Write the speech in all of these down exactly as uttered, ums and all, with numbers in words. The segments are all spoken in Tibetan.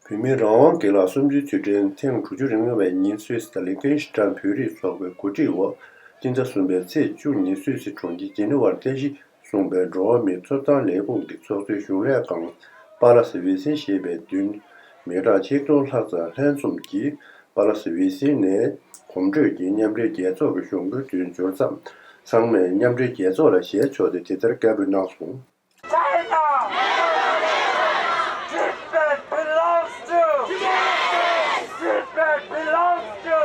བོད་མིའི་རང་དབང་སྒེར་ལངས་གསུམ་བཅུའི་དུས་དྲན་ཐེངས་དྲུག་ཅུ་རེ་ལྔ་པའི་ཉིན་སུད་སི་དང་ལིག་ཏེན་ཤི་ཏན་བོད་རིགས་ཚོགས་པའི་གོ་སྒྲིག་འོག་སྤྱི་ཟླ་གསུམ་པའི་ཚེས་བཅུ་ཉིན་སུད་སི་གྲོང་ཁྱེར་ཇི་ནི་ཝར་རྟེན་གཞི་བཟུང་པའི་འགྲོ་བ་མིའི་ཐོབ་ཐང་ལས་ཁུངས་ཀྱི་ཚོགས་གཙོའི་གཞུང་ལས་ཁང་པཱ་ལ་སི་ཝི་སིན་ཞེས་པའི་མདུན་མི་གྲངས་ཆིག་སྟོང་ལྷག་ཙམ་ལྷན་འཛོམས་ཀྱིས་པཱ་ལ་སི་ཝི་སིན་ནས་གོམ་བགྲོད་ཀྱིས་མཉམ་འབྲེལ་རྒྱལ་ཚོགས་ཀྱི་གཞུང་གྲོས་མདུན་འབྱོར་མཚམས་ཚང་མས་མཉམ་འབྲེལ་རྒྱལ་ཚོགས་ལ་ཞལ་ཕྱོགས་ཏེ་དེ་ལྟར་སྐད་འབོད་གནང་སོང་། China! Tibet belongs to! Tibet belongs to!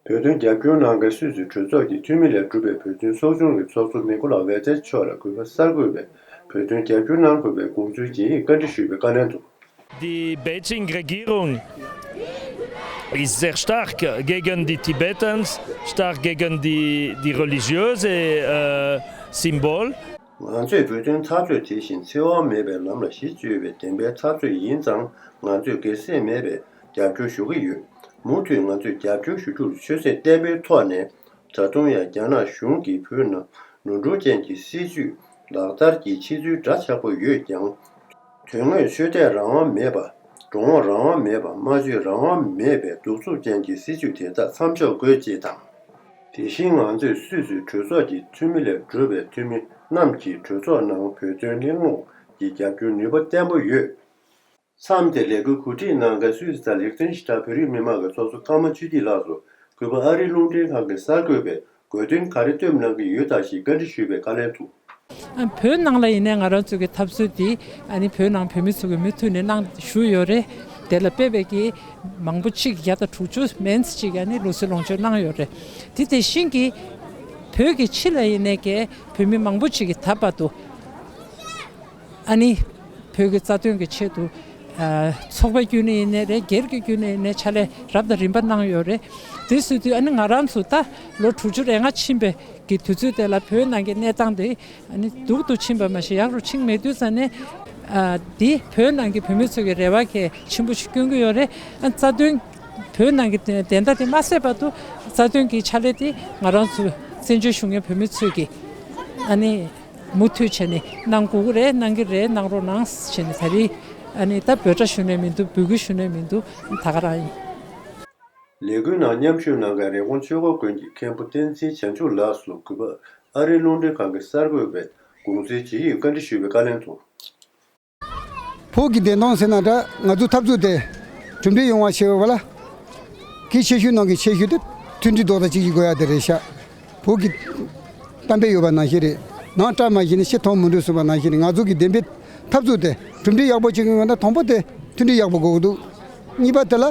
བོད་དོན་རྒྱབ་སྐྱོར་གནང་མཁན་སུད་སི་གྲོས་ཚོགས་ཀྱི་འཐུས་མི་ལས་གྲུབ་པའི་བོད་དོན་ཚོགས་ཆུང་གི་ཚོགས་གཙོ་ནི་ཀོ་ལ་ཝེ་ཏེ་མཆོག་ལ་གུས་པ་གསར་འགོད་པས་བོད་དོན་རྒྱབ་སྐྱོར་གནང་དགོས་པའི་དགོངས་ཚུལ་བརྗེ་ཡིག་བཀའ་འདྲི་ཞུས་པའི་བཀའ་ལན་དུ། Die Beijing-Regierung ist sehr stark gegen die Tibetans, stark gegen die, die religiöse äh, Symbol. ང་ཚོས་བོད་དོན་འཐབ་རྩོད་དེ་བཞིན་འཚེ་བ་མེད་པའི་ལམ་ལ་གཞི་བཅོལ་བའི་བདེན་པའི་འཐབ་རྩོད་ཡིན་ཙང་ང་ཚོས་སྒེར་སེམས་མེད་པའི་རྒྱབ་སྐྱོར་ཞུ་གི་ཡོད། མུ་མཐུད་ང་ཚོས་རྒྱབ་སྐྱོར་ཞུ་རྒྱུར་ཆོད་སེམས་བརྟན་པོའི་ཐོག་ནས་ད་དུང་ཡང་རྒྱ་ནག་གཞུང་གིས་བོད་ནང་ནོར་འཁྲུལ་ཅན་གྱི་སྲིད་ཇུས་ལག་བསྟར་གྱི་ཆེད་ཚུལ་འདྲ་ཆགས་པོ་ཡོད་ཀྱང་། དོན་དངོས་ཆོས་དད་རང་དབང་མེད་པ། འགྲོ་འོང་རང་དབང་མེད་པ། སྨྲ་བརྗོད་རང་དབང་མེད་པའི་གདུག་རྩུབ་ཅན་གྱི་སྲིད་ཇུས་དེ་དག་མཚམས་འཇོག་དགོས་ཅེས་དང་། དེ་བཞིན་ང་ཚོས་སུད་སི་གྲོས་ཚོགས་ཀྱི་འཐུས་མི་ལས་གྲུབ་པའི་འཐུས་མི་རྣམས་ཀྱིས་གྲོས་ཚོགས་ནང་བོད་དོན་གླེང་སློང་གི་རྒྱབ་སྐྱོར་ནུས་པ་བརྟན་པོ་ཡོད། མཚམས་དེར་ལས་འགུལ་གོ་སྒྲིག་གནང་མཁན་སུད་སི་དང་ལིག་ཏེན་ཤི་ཏན་བོད་རིགས་མི་མང་གི་ཚོགས་གཙོ་ཀརྨ་ཆོས་སྐྱིད་ལགས་སུ་གུས་པ་ཨ་རིའི་རླུང་འཕྲིན་ཁང་གི་གསར་འགོད་པས་དགོས་འདུན་ག་རེ་བཏོན་གནང་གི་ཡོད་དམ་ཞེས་བཀའ་འདྲི་ཞུས་པའི་བཀའ་ལན་དུ། ཨ། བོད་ནང་ལ་ཡིན་ནའི་ང་རང་ཚོ་གི་འཐབ་རྩོད་འདི་ཨ་ནི་བོད་ནང་བོད་མི་ཚོ་གི་མུ་མཐུད་ནས་གནང་ཞུས་ཡོད་རེད། དེ་ལ་དཔེ་བའི་གི་མང་པོ་གཅིག་བརྒྱ་དང་དྲུག་ཅུ་མན་ཙམ་གཅིག་ཨ་ནི་ལུགས་སྲོལ་ལོངས་སྤྱོད་གནང་ཡོད་རེད། དེ་དེ་བཞིན་གྱི་བོད་ཀྱི་ཕྱི་ལ་ཡིན་ནའི་གི་བོད་མི་མང་པོ་གཅིག་གི་ད་བར་དུ་ཨ་ནི་བོད་ཀྱི་རྩ་དོན་གྱི་ཆེད་དུ་ཨ། ཚོགས་པ་བརྒྱུད་ནས་ཡིན་ནའི་རེད། སྒེར་གྱི་བརྒྱུད་ནས་ཡིན་ནའི་ཕྱག་ལས་རབ་དང་རིམ་པ་གནང་ཡོད་རེད། དེ་སྲིད་དུས་ཨ་ནི་ང་རང་ཚོ་ད་ལོ་དྲུག་ཅུ་རེ་ལྔ་ཕྱིན་པའི་གི་དུས་ཚོད་དེ་ལ་བོད་ནང་གི་གནས་སྟངས་དེ་ཨ་ནི་སྡུག་ཏུ་ཕྱིན་པ་མ་ཞིག་ཡག་རུ་ཕྱིན་མེད་དུས་ཙང་ནས། ཨ། འདི་བོད་ནང་གི་བོད་མི་ཚོ་གི་རེ་བ་གལ་ཆེན་པོ་ཞིག་བསྐྱོན་གྱི་ཡོད་རེད། ཨ། རྩ་དོན་བོད་ནང་གི་བདེན་བདེན་མཐའ་དེ་མ་གསལ་བར་དུ་རྩ་དོན་གྱི་ཕྱག་ལས་དེ་ང་རང་ཚོ་བཙན་བྱོལ་བཞུགས་མཁན་བོད་མི་ཚོས་ཀྱི་ཨ་ནི་མུ་མཐུད་བྱས་ནས་གནང་དགོས་ཀྱི་རེད། གནང་གི་རེད། གནང་རོགས་གནང་བྱས་ནས་ད་རེས་ཨ་ནི་ད་འབོད་སྒྲ་ཞུ་ནས་མི་འདུག་འབོད་སྐུལ་ཞུ་ནས་མི་འདུག་ད་ག་རང་ཡིན། ལས་འགུལ་ནང་མཉམ་ཞུགས་གནང་མཁན་རི་ཀོན་ཆོས་འཁོར་དགོན་གྱི་མཁན་པོ་བསྟན་འཛིན་བྱང་ཆུབ་ལགས་སུ་གུས་པ་ཨ་རིའི་རླུང་འཕྲིན་ཁང་གི་གསར་འགོད་པས་དགོངས་ཚུལ་ཇི་ཡིས་བཀའ་འདྲི་ཞུས་པའི་བཀའ་ལན་དུ། བོད་ཀྱི་བདེན་དོན་ཟེར་ན་འདྲ། ང་ཚོ་འཐབ་རྩོད་དེ་གྲུབ་འབྲས་ཡོང་བ་བྱེད་འོས་པ་ལ། གལ་ཆེ་ཤོས་ནང་གི་ཆེ་ཤོས་དེ་མཐུན་སྒྲིལ་རྡོག་རྩ་གཅིག་སྒྲིལ་དགོས་ཡ་དེ་རེད་ཤག་བོད་ཀྱི་གཏམ་དཔེ་ཡོད་པ་ནང་བཞིན་རེད། ནང་བཀྲ་མ་ཤིས་ན་ཕྱི་དོན་མི་འགྲུབ་གསུངས་པ་ནང་བཞིན་རེད། ང་ཚོ་གི་བདེན་པའི་འཐབ་རྩོད་དེ་གྲུབ་འབྲས་ཡག་པོ་བྱེད་ཀྱི་ཡོད་ན་དང་པོ་དེ་མཐུན་སྒྲིལ་ཡག་པོ་དགོས་ཀྱི་འདུག་གཉིས་པ་དེ་ལ་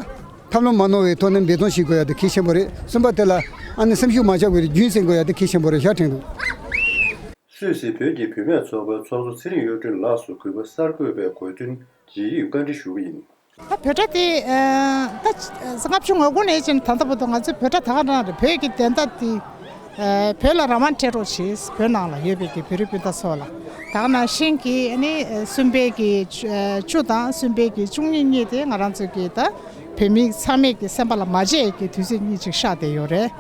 ཐབས་ལམ་མ་ནོར་བའི་ཐོག་ནས་འབད་བརྩོན་བྱེད་དགོས་ཡ་དེ་གལ་ཆེན་པོ་རེད། གསུམ་པ་དེ་ལ་ཨ་ནི་སེམས་ཤུགས་མ་ཆག་པའི་རྒྱུན་བསྲིང་དགོས་ཡ་དེ་གལ་ཆེན་པོ་རེད་ཤག་དྲན་འདུག་སུད་སི་བོད་ཀྱི་བུད་མེད་ཚོགས་པའི་ཚོགས་གཙོ་ཚེ་རིང་གཡུ་སྒྲོན་ལགས་སུ་གུས་པ་གསར་འགོད་པའི་དགོས་འདུན་ཇི་ཡིས་བཀའ་འདྲི་ཞུ་གི་ཡིན། ད་བོད་སྒྲ་དེ་ད་ལྔ་བཅུ་ང་དགུ་ནས་བྱས་ནས་ད་ལྟ་བར་དུ་ང་ཚོས་བོད་སྒྲ་ད་ག་རང་རེད། བོད་ཀྱི་བདེན་མཐའ་དེ་བོད་ལ་རང་དབང་སྤྲད་རོགས་བྱེད། བོད་ནང་ལ་ཡོད་པའི་གི་བོད་རིགས་སྤུན་ཟླ་ཚོ་ལ་ད་ག་ནང་བཞིན་གྱི་ཨ་ནི་གསུམ་པའི་གི་བཅུ་དང་གསུམ་པའི་གི་བཅུ་གཉིས་གཉིས་དེ་ང་རང་ཚོ་གི་ད་བོད་མི་ཚང་མས་གི་སེམས་པ་ལ་མ་བརྗེད་གི་དུས་ཚོད་གཉིས་ཅིག་ཤར་བསྡད་ཡོད་རེད།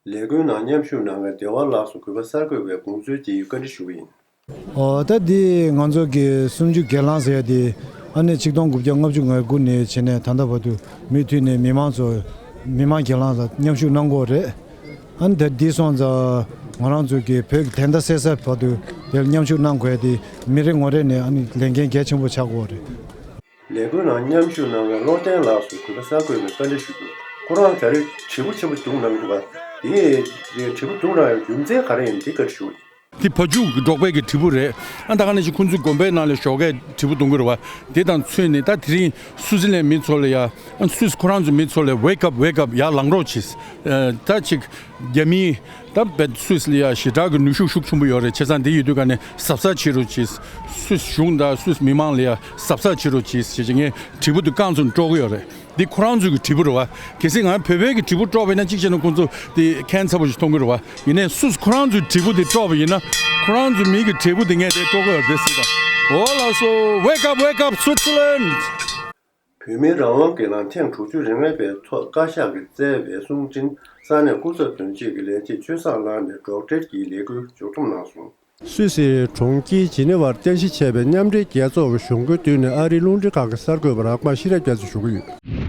ལས་འགུལ་ནང་མཉམ་ཞུགས་གནང་མཁན་བདེ་བ་ལགས་སུ་གུས་པ་གསར་འགོད་པའི་དགོངས་ཚུལ་དེ་ཡིས་བཀའ་འདྲི་ཞུ་གི་ཡིན། ཨོ། ད་འདི་ང་ཚོ་གི་གསུམ་བཅུ་སྒེར་ལངས་ཟེར་ཡ་དེ་ཨ་ནི་ཆིག་སྟོང་དགུ་བརྒྱ་ལྔ་བཅུ་ང་དགུ་ནས་བྱས་ནས་ད་ལྟ་བར་དུ་མུ་མཐུད་ནས་མི་མང་ཚོ་མི་མང་སྒེར་ལངས་ལ་མཉམ་ཞུགས་གནང་དགོས་རེད། ཨ་ནི་ད་འདི་སོང་ཙང་ང་རང་ཚོ་གི་བོད་ཀྱི་བདེན་མཐའ་གསལ་ས་བར་དུ་དེར་མཉམ་ཞུགས་གནང་དགོས་ཡ་དེ་མི་རེ་ངོ་རེ་ནས་ཨ་ནི་ལས་འགན་གལ་ཆེན་པོ་ཆགས་དགོས་རེད། ལས་འགུལ་ནང་མཉམ་ཞུགས་གནང་མཁན་བློ་བརྟན་ལགས་སུ་གུས་པ་གསར་འགོད་པས་བཀའ་འདྲི་ཞུ་རྒྱུར། ཁོ་རང་ད་རེས་དྲིལ་བུ་ཆེན་པོ་བརྡུངས་གནང་འདུག་ག་དེ་དྲིལ་བུ་བརྡུངས་གནང་ཡག་རྒྱུ་མཚན་ག་རེ་ཡིན་དེ་བཀའ་འདྲི་ཞུ། དེ་བ་ཕྱུགས་ཀྱི་འབྲོག་པའི་གི་དྲིལ་བུ་རེད། ཨ། ད་ག་ནང་བཞིན་ཁོང་ཚོའི་དགོན་པའི་ནང་ལ་ཞོགས་ཀས་དྲིལ་བུ་བརྡུང་གི་རེད་བ། དེ་དང་མཚོན་ནས་ད་དེ་རིང་སུའུ་ཙི་ལན་མི་ཚོ་ལ་ཡ། ཨ། སུད་སི་ཁོ་རང་ཚོའི་མི་ཚོ་ལ་Wake up, wake up, ཡར་ལངས་རོགས་བྱེད། ཨ། ད་ཅིག་རྒྱ་མིའི་ད་བེད་སུད་སི་ལ་ཡ་ཞེ་དྲག་གི་ནུས་ཤུགས་ཤུགས་ཆེན་པོ་ཡོད་རེད། བྱས་ཙང་དེ་ཡོད་དུས་ག་ནས་གཟབ་གཟབ་བྱེད་རོགས་བྱེད། སུད་སི་གཞུང་དང་སུད་སི་མི་མང་ལ་ཡ་གཟབ་གཟབ་བྱེད་རོགས་བྱེད་ཟེར་བྱས་ངས་དྲིལ་བུ་དེ་རྐང་བཙུགས་ནས་དཀྲོག་གི་ཡོད་རེད། འདི་ཁོ་རང་ཚོའི་གི་དྲིལ་བུ་རེད་བ། གལ་སྲིད་ང་བོད་པའི་གི་དྲིལ་བུ་དཀྲོགས་པ་ཡིན་ན་གཅིག་བྱས་ན་ཁོང་ཚོ་དེ་ཁྱད་མཚར་པོ་ཞིག་མཐོང་གི་རེད་བ། ཡིན་ནའི་སུད་སི་ཁོ་རང་ཚོའི་དྲིལ་བུ་དེ་དཀྲོགས་པ་ཡིན་ན། ཁོ་རང་ཚོའི་མི་གི་དྲིལ་བུ་དེ་ངས་དེ་དཀྲོག་གི་ཡོད་རེད་ཟེར་དང་། འོ་ལགས་སོ། Wake up, wake up, Switzerland! བོད་མིའི་རང་དབང་སྒེར་ལངས་ཐེངས་དྲུག་ཅུ་རེ་ལྔ་པའི་ཐོག་བཀའ་ཤག་གིས་བསྩལ་བའི་གསུང་འཕྲིན་ས་གནས་སྐུ་ཚབ་དོན་གཅོད་ཀྱི་ལས་བྱེད་ཆོས་བཟང་ལགས་ནས་སྒྲོག་འགྲེལ་གྱི་ལས་འགུལ་མཇུག་བསྡོམས་གནང་སོང་། སུད་སིའི་གྲོང་ཁྱེར་ཇི་ནི་ཝར་རྟེན་གཞི་བྱས་པའི་མཉམ་འབྲེལ་རྒྱལ་ཚོགས་ཀྱི་གཞུང་སྒོའི་མདུན་ནས་ཨ་རིའི་རླུང་འཕྲིན་ཁང་གི་གསར་འགོད་པ་རག་མ་ཤེས་རབ་རྒྱ་མཚོས་ཞུ་གི་ཡོད།